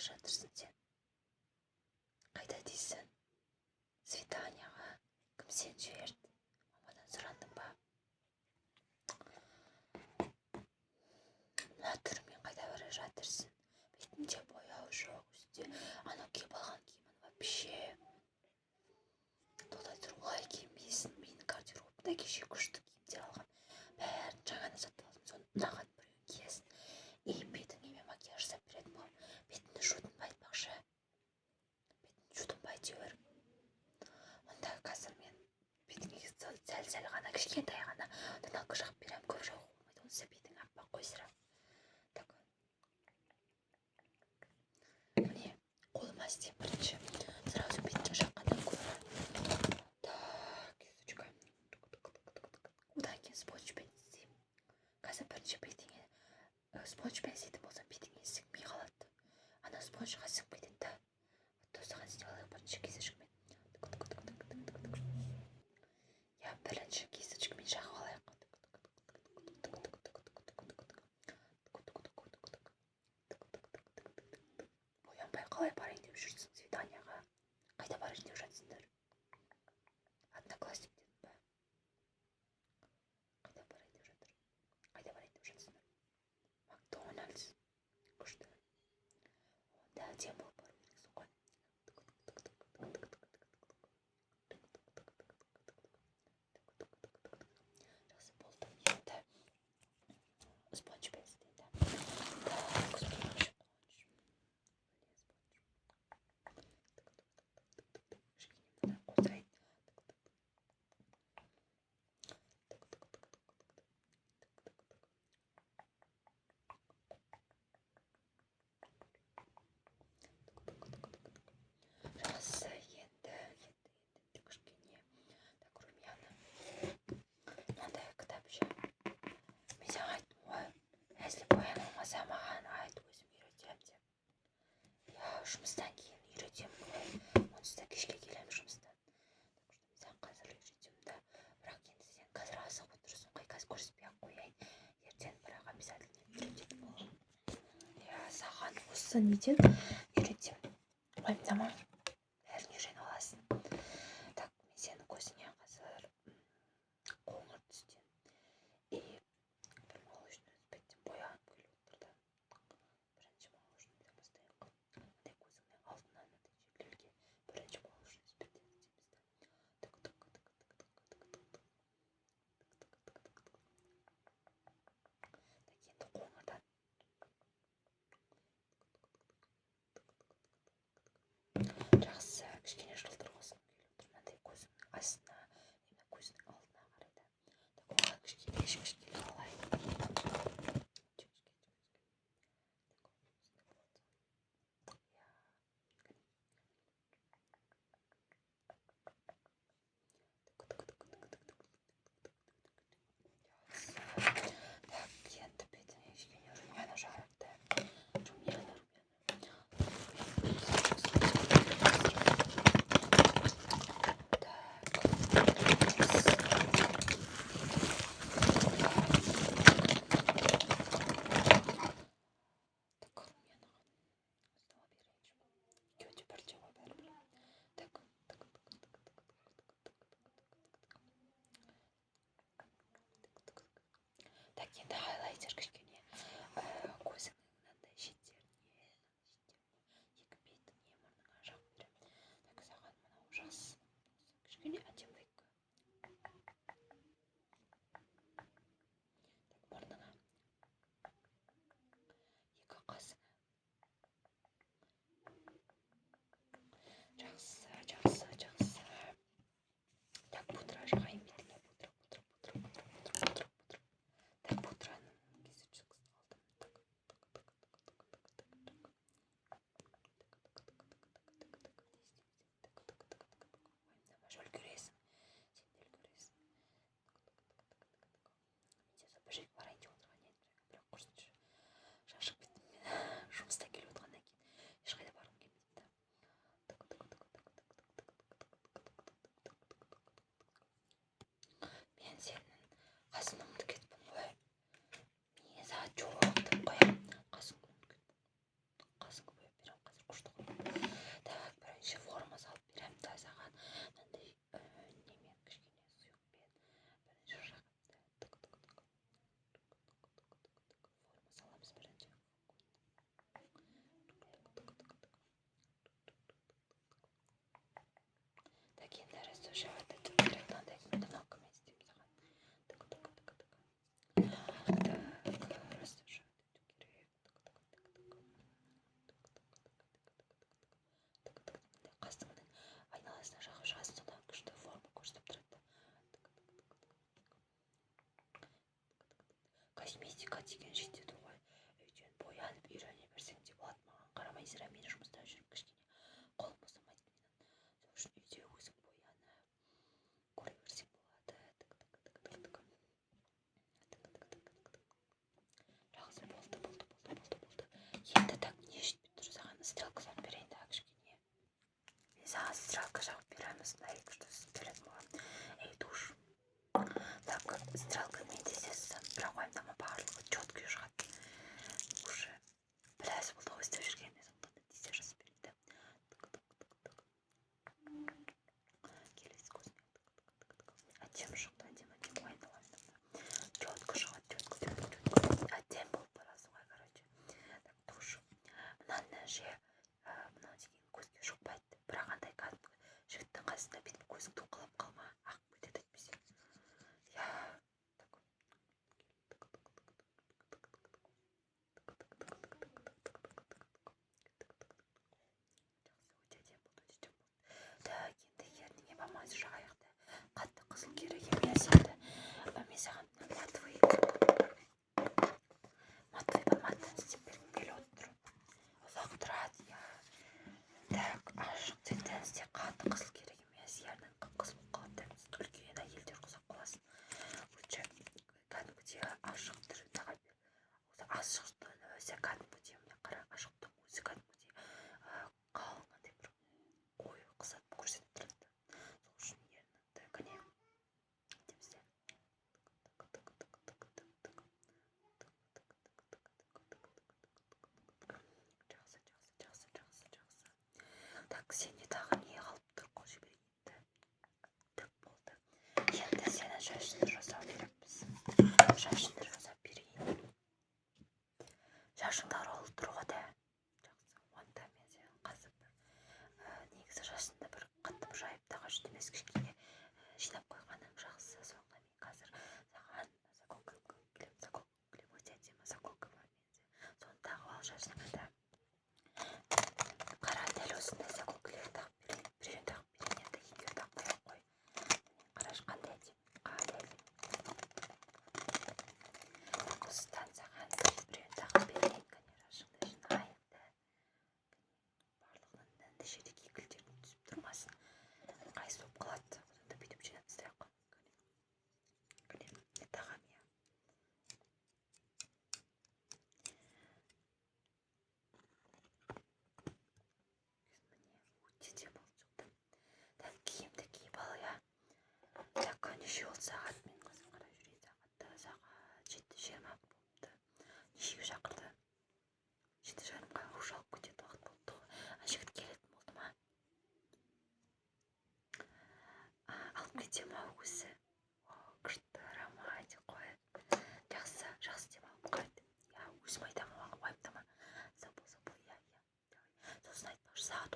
Жатырсың сен? Қайда дейсің? Свиданияға? Кім сені жіберді? Мамадан сұрандың ба? Мына түріңмен қайда бара жатырсың? Бетінде бояу жоқ, үстінде анау киіп алған киімің вообще. Тоқтай тұр, олай киінбейсің. Менің гардеробымда кеше күшті киімдер алғам, бәрін жаңадан сатып алдым. Соны ұнаған біреуін киесің. И бетіңе мен макияж жасап беретін боламын. Бетіңді жудың ба, айтпақшы? Бетіңді жудың ба әйтеуір? Онда қазір мен бетіңе сәл сәл ғана, кішкентай ғана тоналка жағып беремін. Көп жағуға болмайды, онсыз бетің аппақ қой сірә. Так, міне, қолыма істеймін бірінші, сразу бетке жаққаннан гөрі. Так, кисточка, одан кейін спонжбен істеймін. Қазір бірінші бетіңе спонжбен істейтін болсам, бетіңе сіңбей қалады, ана спонжға сіңіп кетеді да. Вот осыған істеп алайық бірінші кисточкамен. Иә, бірінші кисточкамен жағып алайық. Боянбай қалай барайын деп жүрсің свиданияға? Қайда барайын деп жатсыңдар? Одноклассник дедің ба? Қайда барайын деп жатыр? Қайда барайын деп жатсыңдар? Макдональдс, күшті. Онда әдемі болып бару керексің ғой. Жақсы, болды. Енді спонжбен істейін да. Так, спонж, спонж, міне, спонж. Кішкене мынаны қосайын. Жақсы, енді кішкене, так, румяна, мынандай кітап ше. Мен саған айттым ғой, если бояна алмаса, маған айт, өзім үйретемін деп. Иә, жұмыстан кейін үйретемін ғой, онсыз да кешке келемін жұмыстан. Так что мен саған қазір үйретемін да. Бірақ енді сен қазір асығып отырсың ғой, қазір көрсетпей ақ қояйын, ертең бірақ обязательно үйрететін боламын. Иә, саған осы неден үйретемін, уайымдама, бәрін үйреніп аласың. Так, мен сенің көзіңе қазір қоңыр түстен и бір молочный цветтен бояғым келіп отыр да. Бірінші молочныйдан бастайық. Мындай көзіңнің алдына, мынандай жерлерге бірінші молочный цветтен істейміз да. Тық тық тық тық тық тық тық тық тық тық тық. Так, енді қоңырдан. Жақсы, кішкене жылтыр қосқым келіп отыр мынандай көзіңнің астына, именно көзіңнің алдына қарай да. Так, оған кішкене жіңішкелеу алайын. Жіңішке, жіңішке. Так, осындай болады. Иә. Жақсы. Так, енді бетіңе кішкене румяна жағайық та. Румяна, румяна. Так. Так, енді растушевать ету керек. Мынандай тоналкамен істеймін саған. Так, так, так, так. Так, растушевать ету керек. Так, так, так, так. Так, так, так. Қасыңның айналасына жағып шығасың, сонда күшті форма көрсетіп тұрады. Косметика деген жетеді ғой, үйден боянып үйрене берсең де болады. Маған қарамай зря мен жұмыста жүріп, кішкене қолым босамайды менің. Сол үшін үйде өзің боянып көре берсең болады. Так, так, так, так, так, так, так, так, так. Жақсы, болды, болды, болды, болды, болды. Енді, так, не жетпей тұр саған? Стрелка салып берейін да кішкене. Мен саған стрелка жағып беремін, осындай күшті беретін боламын. Ей, тушь. Так, стрелка не десесің, бірақ уайымдама, барлығы четкий шығады. Уже біраз болды ғой істеп жүргеніме, сондықтан да тез жазып берейін да. Тық, тық, тық, тық. Келесі көзіңе. Тық, тық, тық, тық. Әдемі шықты, әдемі, әдемі. Уайымдама, уайымдама, четко шығады, четко, четко, четко. Әдемі болып барасың ғой, короче. Так, тушь мынаны ше, мынау деген көзге жұқпайды, бірақ андай кәдімгі жігіттің қасында бүйтіп көзіңді уқалап қалма, ағып кетеді әйтпесе, иә. Так, тық, тық, тық, тық, тық, тық, тық, тық, тық, тық, тық, тық, тық, тық, тық, тық. Жақсы, өте әдемі болды, өте әдемі болды. Так, енді ерніңе помада жағайық та. Қатты қызыл керек емес енді. Мен саған матовый, матовый помададан істеп бергім келіп отыр, ұзақ тұрады, иә. Так, ашық цветтен істе, қатты қызыл керек емес, ернің қып қызыл болып қалады да, үлкен әйелдер ұқсап қаласың. Лучше кәдімгідей ашық түрі таға бер. Осы ашықтың өзі кәдімгідей, міне, қара, ашықтың өзі кәдімгідей қалың, андай бір қою қызартып көрсетіп тұрады да. Сол үшін ерніңді, кәне, деп істе. Тық, тық, тық, тық, тық, тық, тық, тық, тық, тық, тық, тық, тық. Жақсы, жақсы, жақсы, жақсы, жақсы. Так, сенде тағы не қалып тұр? Қол жіберейін енді. Так, болды. Енді сенің шашыңды жасау керекпіз. Шашыңды жасап берейін. Шашың тараулы тұр ғой да. Жақсы, онда мен сені қазір бір негізі шашыңды бір қатты бір жайып та қажет емес, кішкене жинап қойғаның жақсы. Сондықтан мен қазір саған заколка келемін, заколка келемін. Өте әдемі заколка бар менде, соны тағып ал шашыңа да. Қара, дәл осындай заколкалерді тағып берейін, біреуін тағып берейін енді, екеуін тақпай ақ қой. Міне, қарашы, қандай әдемі, қандай әдемі. Осыдан саған біреуін тағып берейін. Кәне, шашыңды жинайық та. Барлығынан мынандай жерде кекілдерің түсіп тұрмасын, ыңғайсыз болып қалады. Одан да бүйтіп жинап тастайық. Кәне, кәне, мен тағамын, иә. Міне, өте әдемі болып шықты. Так, киімді киіп ал, иә. Так, неше болды сағат? Мен қазір қарап жүрейін сағатты. Сағат 7:20 болыпты. Нешеге шақырды? 7:30-ға. Уже алып кететін уақыт болыпты ғой. А жігіт келетін болды ма? А, алып кете ма өзі? О, күшті, романтик қой. Жақсы, жақсы, демалып қайт, иә. Өзім айтамын оған, уайымдама. Сау бол, сау бол, иә, иә, давай. Сосын айтпақшы, сағат